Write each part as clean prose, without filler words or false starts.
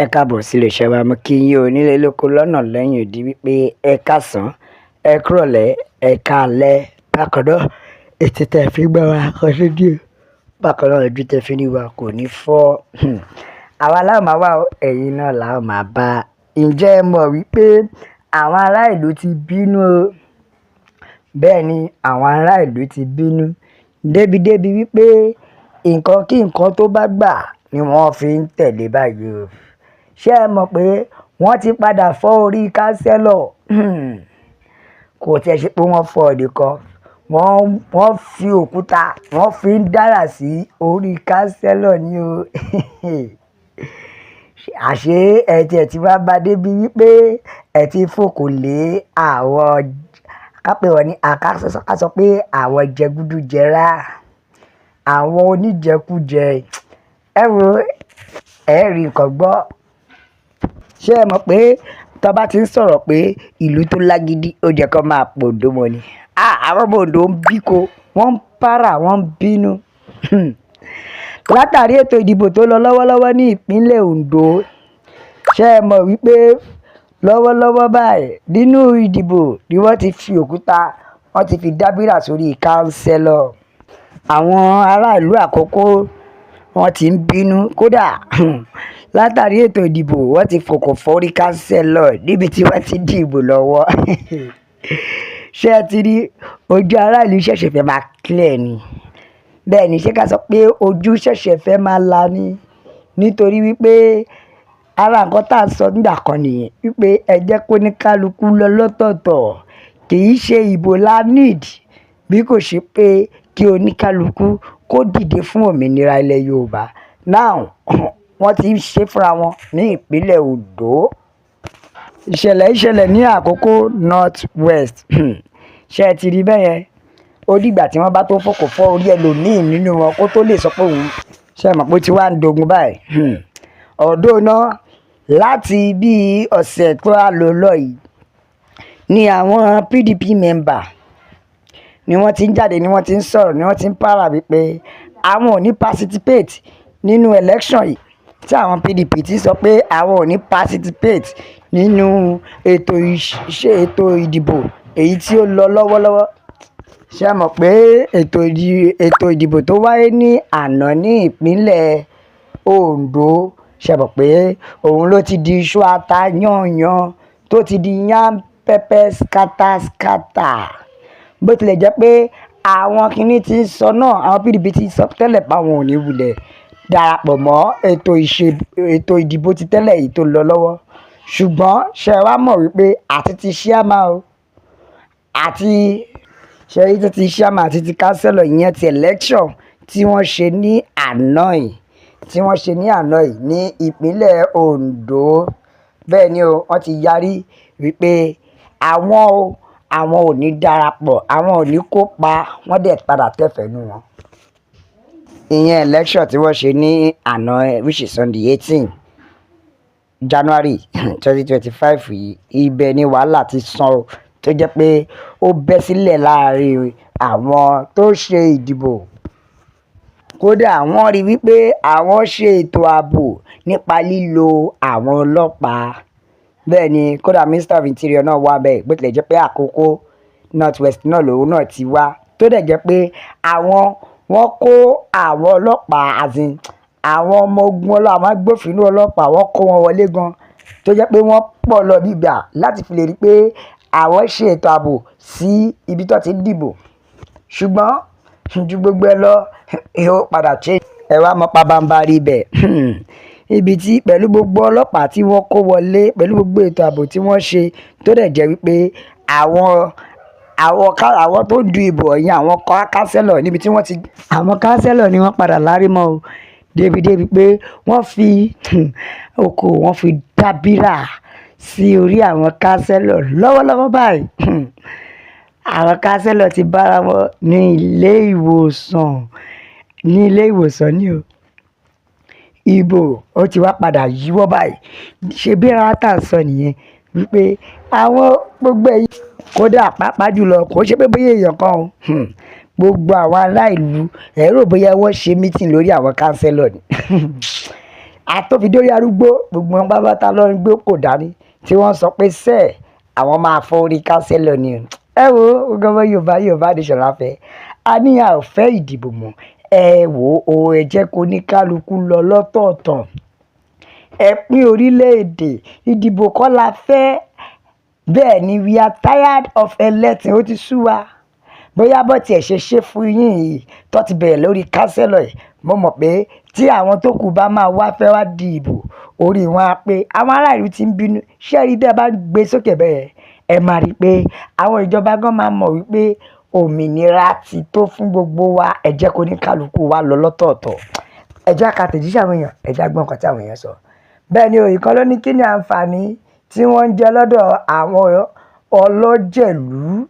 Ẹ káàbọ̀ sí iléeṣẹ́ wa. Mo kí yín o nílé lóko lọ́nà lẹ́yìn odi wípé ẹ káàsán, ẹ kúrọ̀lẹ́, ẹ káalẹ́. Bákan náà, etí tẹ fi gbọ́ wa kò ní dí o. Bákan náà, ojú tẹ fi ń rí wa kò ní fọ́. Àwa la ó máa wá o, ẹ̀yin náà la ó máa bá. Ǹjẹ́ ẹ mọ̀ wípé àwọn ará ìlú ti bínú o? Bẹ́ẹ̀ ni, àwọn ará ìlú ti bínú débi débi wípé nǹkan kí nǹkan tó bá gbà ni wọ́n fi ń tẹ̀lé báyìí o. Ṣé ẹ mọ̀ pé wọ́n ti padà fọ́ orí kánsẹ́lọ̀? Kò tí ẹ ṣe pé wọ́n fọ́ nìkan. Wọ́n fi òkúta, wọ́n fi ń dárà sí orí kánsẹ́lọ̀ ni o. Àṣé ẹ tí ẹ ti wá bá dé bí wípé ẹ ti fòkò lé àwọn, ká pè wọ́n ní, ká sọ pé àwọn jẹgúdújẹrá, àwọn oníjẹkújẹ. Ẹ wo, ẹ rí nǹkan gbọ́. Ṣé ẹ mọ̀ pé tí wọ́n bá ti ń sọ̀rọ̀ pé ìlú tó lágídí, ó jẹ́ kó máa po Oǹdó mọ́ ni? Ah, àwọn ọmọ Oǹdó ń bíko, wọ́n ń para, wọ́n ń bínú. Látàrí ètò ìdìbò tó lọ lọ́wọ́lọ́wọ́ ní ìpínlẹ̀ Oǹdó, ṣé ẹ mọ̀ wípé lọ́wọ́lọ́wọ́ báyìí nínú ìdìbò ni wọ́n ti fi òkúta, wọ́n ti fi dábírà sórí kánsẹ́lọ̀. Àwọn ará ìlú Àkókó wọ́n ti ń bínú kódà. Látàrí ètò ìdìbò, wọ́n ti fòkò fọ́ orí kánsẹ́lọ̀ níbi tí wọ́n ti dìbò lọ́wọ́. Ṣé ẹ ti rí ojú ará ìlú ṣẹ̀ṣẹ̀ fẹ́ máa clear ni? Bẹ́ẹ̀ ni, ṣé ká sọ pé ojú ṣẹ̀ṣẹ̀ fẹ́ máa la ni? Nítorí wípé ara nǹkan tí à ń sọ nígbà kan nìyẹn wípé ẹ jẹ́ kó ní kálukú lọ lọ́tọ̀ọ̀tọ̀. Kì í ṣe ìbò la need, bí kò ṣe pé kí oníkálukú kó dìde fún òmìnira ilẹ̀ Yorùbá. Now, wọ́n ti ń ṣe fúnra wọn ní ìpínlẹ̀ Ondo. Ìṣẹ̀lẹ̀ ìṣẹ̀lẹ̀ ní Àkókò North West. Ṣé ẹ ti rí bẹ́ẹ̀ yẹn? Ó dìgbà tí wọ́n bá tó fòkò fọ́ orí ẹlòmíì nínú wọn kó tó lè sọ pé òun. Ṣé ẹ mọ̀ pé ó ti wá ń dogun báyìí? Although náà, láti bí ọ̀sẹ̀ tó a lò lọ yìí ni àwọn PDP member ni wọ́n ti ń jáde, ni wọ́n ti ń sọ̀rọ̀, ni wọ́n ti ń para wípé àwọn ò ní participate nínú election yìí. Tí àwọn PDP ti sọ pé àwọn ò ní participate nínú ètò ìṣe ètò ìdìbò èyí tí ó lọ lọ́wọ́lọ́wọ́. Ṣé ẹ mọ̀ pé ètò ìdìbò tó wáyé ní àná ní ìpínlẹ̀ Ondo, ṣé ẹ mọ̀ pé òun ló ti di iṣu ata yányan tó ti di yam pepper scatter scatter? Bó tilẹ̀ jẹ́ pé àwọn kìíní tí ń sọ náà, àwọn PDP ti sọ tẹ́lẹ̀ pé àwọn ò ní wulẹ̀ darapọ̀ mọ́ ètò ìṣe ètò ìdìbò ti tẹ́lẹ̀ èyí tó lọ lọ́wọ́. Ṣùgbọ́n ṣé ẹ wá mọ̀ wípé àti ti chairman o, àti ṣé rí tí ti chairman àti ti councillor, ìyẹn ti election tí wọ́n ṣe ní àná yìí, tí wọ́n ṣe ní àná yìí ní ìpínlẹ̀ Ondo. Bẹ́ẹ̀ ni o, wọ́n ti yarí wípé àwọn o, àwọn ò ní darapọ̀, àwọn ò ní kópa. Wọ́n dẹ̀ padà tẹ̀fẹ̀nú wọn. Ìyẹn election tí wọ́n ṣe ní àná, which is on the 18 January 2025 yìí, ibẹ̀ ni wàhálà ti sàn o, tó jẹ́ pé ó bẹ́ sílẹ̀ láàrin àwọn tó ṣe ìdìbò. Kódà wọ́n rí wípé àwọn ṣe ètò ààbò nípa lílo àwọn ọlọ́pàá. Bẹ́ẹ̀ ni, kódà Minister of Interior náà wà bẹ́ẹ̀, bó tilẹ̀ jẹ́ pé Àkókò North West náà lòun náà ti wá. Tó dẹ̀ jẹ́ pé àwọn wọ́n kó àwọn ọlọ́pàá, as in àwọn ọmọ ogun ọlọ́ àwọn agbófinró ọlọ́pàá, wọ́n kó wọn wọlé gan, tó jẹ́ pé wọ́n pọ̀ lọ bíbà láti fi lè rí pé àwọn ṣe ètò ààbò sí ibi tó ti ń dìbò. Ṣùgbọ́n ju gbogbo ẹ lọ, ó padà change. Ẹ wá mọ̀ pabambarí ibẹ̀. Ibi tí pẹ̀lú gbogbo ọlọ́pàá tí wọ́n kó wọlé, pẹ̀lú gbogbo ètò ààbò tí wọ́n ṣe, tó dẹ̀ jẹ́ wípé àwọn tó ń du ìbò yẹn, àwọn kánsẹ́lọ̀ níbi tí wọ́n ti àwọn kánsẹ́lọ̀ ni wọ́n padà lárí mọ́ o. Débi débi pé wọ́n fi oko, wọ́n fi dábírà sí orí àwọn kánsẹ́lọ̀ lọ́wọ́lọ́wọ́ báyìí. Àwọn kánsẹ́lọ̀ ti bára wọn ní ilé ìwòsàn, ní ilé ìwòsàn ní o. Ìbò ó ti wá padà yíwọ́ báyìí. Ṣé bí ara tá ń sọ nìyẹn wípé àwọn gbogbo ẹ̀yin, kódà pàápàá jùlọ kò ṣe pé bóyá èèyàn kan o. Gbogbo àwọn ará ìlú, ẹ rò bóyá wọ́n ṣe meeting lórí àwọn kánsẹ́lọ̀ ni. Àtòfidórí arúgbó, gbogbo wọn pátápátá ló ń gbé kò dání tí wọ́n sọ pé sẹ́ẹ̀ àwọn máa fọ́ orí councillor ni o. Ẹ wo, gbogbo ọmọ Yorùbá, Yorùbá Nation la fẹ́. A ní a ò fẹ́ ìdìbò mọ́. Ẹ wò ó, ẹ jẹ́ kó ní kálukú lọ lọ́tọ̀ọ̀tọ̀. Ẹ pín orílẹ̀-èdè, ìdìbò kọ́ la fẹ́. Bẹ́ẹ̀ ni, we are tired of election, ó ti sú wa. Bóyá bó tiẹ̀ ṣe fún yín yìí tó ti bẹ̀rẹ̀ lórí councillor yìí, mo mọ̀ pé tí àwọn tó kù bá máa wá fẹ́ wá di ìbò, orí wọn á pé. Àwọn ará ìlú tí ń bínú. Ṣé ẹ rí tí ẹ bá gbé sókè bẹ́ẹ̀, ẹ máa rí pé àwọn ìjọba gan máa mọ̀ wípé òmìnira ti tó fún gbogbo wa. Ẹ jẹ́ kó ní kálukú wa lọ lọ́tọ̀ọ̀tọ̀. Ẹ jẹ́ ká tẹ̀jíṣẹ́ àwọn èèyàn, ẹ jẹ́ á gbọ́ nǹkan tí àwọn èèyàn sọ. Bẹ́ẹ̀ ni o, ìkan ló ní kí ni àǹfààní tí wọ́n ń jẹ lọ́dọ̀ àwọn ọlọ́jẹ̀lú.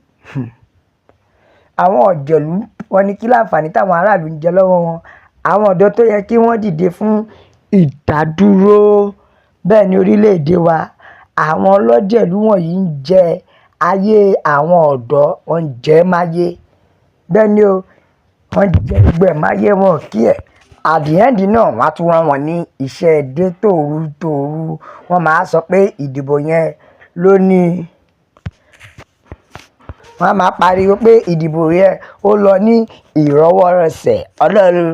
Àwọn ọ̀jẹ̀lú, wọ́n ní kí láǹfààní táwọn aráàlú ń jẹ lọ́wọ́ wọn. Àwọn ọ̀dọ́ tó yẹ kí wọ́n dìde fún ìdádúró. Bẹ́ẹ̀ ni orílẹ̀-èdè wa, àwọn ọlọ́jẹ̀lú wọ̀nyí ń jẹ ayé àwọn ọ̀dọ́, wọ́n ń jẹ máyé. Bẹ́ẹ̀ ni o, wọ́n jẹ gbogbo ẹ̀ máyé wọn kí ẹ̀. At the end náà, wọ́n á tún rán wọn ní iṣẹ́ dé tòru tòru. Wọ́n máa sọ pé ìdìbò yẹn ló ní. Wọ́n á máa pariwo pé ìdìbò yẹn ó lọ ní ìrọwọ́rọsẹ̀. Ọlọ́run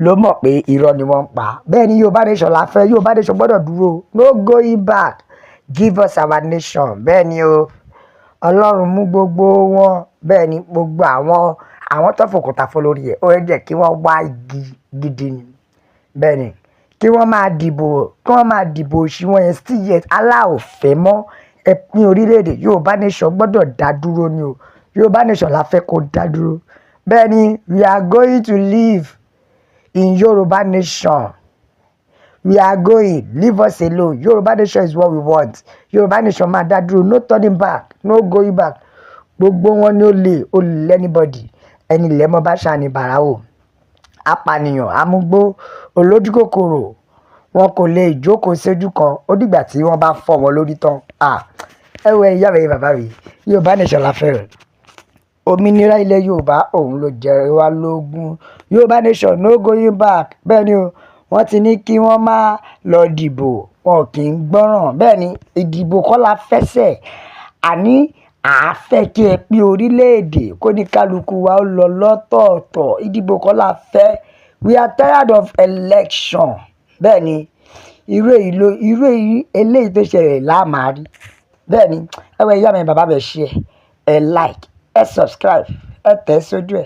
ló mọ̀ pé irọ́ ni wọ́n ń pa. Bẹ́ẹ̀ ni, Yorùbá Nation la fẹ́. Yorùbá Nation gbọ́dọ̀ dúró. No going back. Give us our nation. Bẹ́ẹ̀ ni o. Ọlọ́run mú gbogbo wọn. Bẹ́ẹ̀ ni, gbogbo àwọn tó fòkúta fọ́ lórí ẹ̀, ó yẹ kí wọ́n wá igi gidi ni. Bẹ́ẹ̀ ni, kí wọ́n máa dìbò, kí wọ́n máa dìbò òṣì wọn yẹn still yet alá ò fẹ́ mọ́. Ẹ pín orílẹ̀-èdè, Yorùbá Nation gbọ́dọ̀ dá dúró ni o. Yorùbá Nation la fẹ́ kó dá dúró. Bẹ́ẹ̀ ni, we are going to live in Yorùbá Nation. We are going, leave us alone. Yorùbá Nation is what we want. Yorùbá Nation máa dá dúró, no turning back, no going back. Gbogbo wọn ni ó lè, ó lè anybody. Ẹni ilẹ̀ mọ́ bá ṣàní bàrà o. Apànìyàn, amúgbó, olójúkòkòrò, wọn kò lè jókòó sójú kan. Ó dìgbà tí wọ́n bá fọ́ wọn lórí tán. Ah, ẹ wo, ìyá mi, bàbá mi, Yorùbá Nation la fẹ́ o. Òmìnira ilẹ̀ Yorùbá, òun ló jẹ wá lógún. Yorùbá Nation, no going back. Bẹ́ẹ̀ ni o, wọ́n ti ní kí wọ́n máa lọ dìbò, wọn kì í gbọ́ràn. Bẹ́ẹ̀ ni, ìdìbò kọ́ la fẹ́ sẹ̀. Àní a fẹ́ kí ẹ pín orílẹ̀-èdè kó ní kálukú wa ó lọ lọ́tọ̀ọ̀tọ̀. Ìdìbò kọ́ la fẹ́. We are tired of election. Bẹ́ẹ̀ ni, irú èyí ló, irú èyí eléyìí tó ṣẹlẹ̀ la máa rí. Bẹ́ẹ̀ ni, ẹ wo, ìyá mi, bàbá mi, ẹ share, ẹ like, ẹ subscribe, ẹ tẹ̀ sójú ẹ.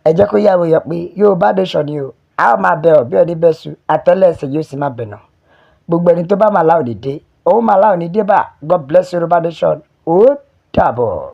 Ẹ jẹ́ kó yé àwọn èèyàn pé Yorùbá Nation ni o. A ó máa bẹ ọ̀ bí ẹni bẹ́ su, àtẹ́lẹsẹ̀ yóò sì máa bẹ̀nà. Gbogbo ẹni tó bá máa lá òní dé, òun máa lá òní dé bá. God bless Yorùbá Nation. Ó dàbọ̀.